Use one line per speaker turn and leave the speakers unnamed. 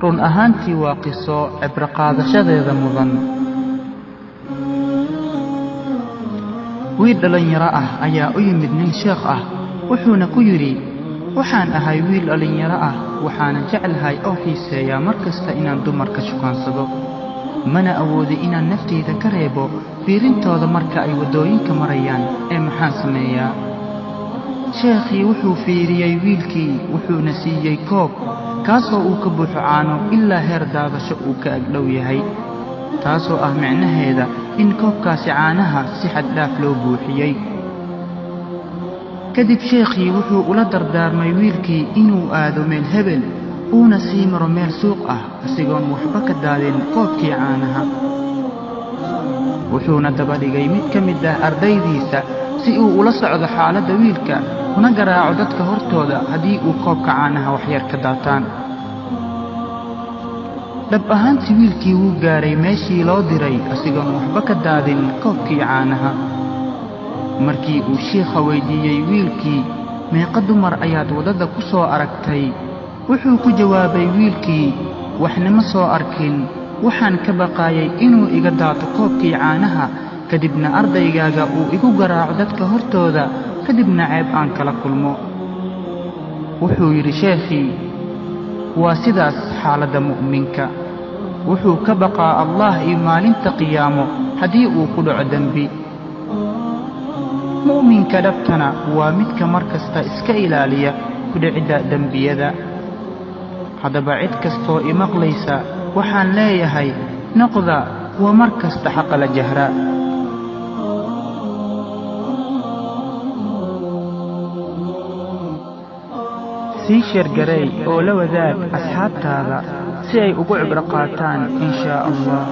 Run ahaantii waa qiso cibro qaadashadeeda mudan. Wiil dhallinyaro ah ayaa u yimid nin sheekh ah, wuxuuna ku yidhi: "Waxaan ahay wiil dhallinyaro ah, waxaana jeclahay oo xiiseeyaa mar kasta inaan dumarka shukaansado, mana awoodi inaan naftayda ka reebo fiirintooda marka ay waddooyinka marayaan, ee maxaan sameeyaa?" Sheekhii wuxuu fiiriyey wiilkii, wuxuuna siiyey koob kaasoo uu ka buuxo caano ilaa heer daadasho uu ka agdhow yahay, taasoo ah micnaheeda in koobkaasi caanaha si xad dhaaf loo buuxiyey. Kadib sheekhii wuxuu ula dardaarmay wiilkii inuu aado meel hebel, uuna sii maro meel suuq ah asigoon waxba ka daadin koobkii caanaha. Wuxuuna daba dhigay mid ka mid ah ardaydiisa si uu ula socdo xaaladda wiilka, kuna garaaco dadka hortooda haddii uu koobka caanaha waxyar ka daataan. Dhab ahaantii wiilkii wuu gaaray meeshii loo diray asigoon waxba ka daadin koobkii caanaha. Markii uu shiikha weydiiyey wiilkii: "Meeqa dumar ayaad waddada ku soo aragtay?" wuxuu ku jawaabay wiilkii: "Waxna ma soo arkin, waxaan ka baqaayay inuu iga daato koobkii caanaha, kadibna ardaygaaga uu igu garaaco dadka hortooda, kadibna ceeb aan kala kulmo." Wuxuu yidhi sheekhii: "Waa sidaas xaaladda mu'minka, wuxuu ka baqaa Allah iyo maalinta qiyaamo haddii uu ku dhaco dembi. Mu'minka dhabtana waa midka mar kasta iska ilaaliya ku dhicidda dembiyada." Haddaba cid kastoo i maqlaysa waxaan leeyahay: noqda kuwa mar kasta xaqa la jahra. Sii sheergareey oo la wadaag asxaabtaada si ay ugu cibro qaataan, in shaa Allah.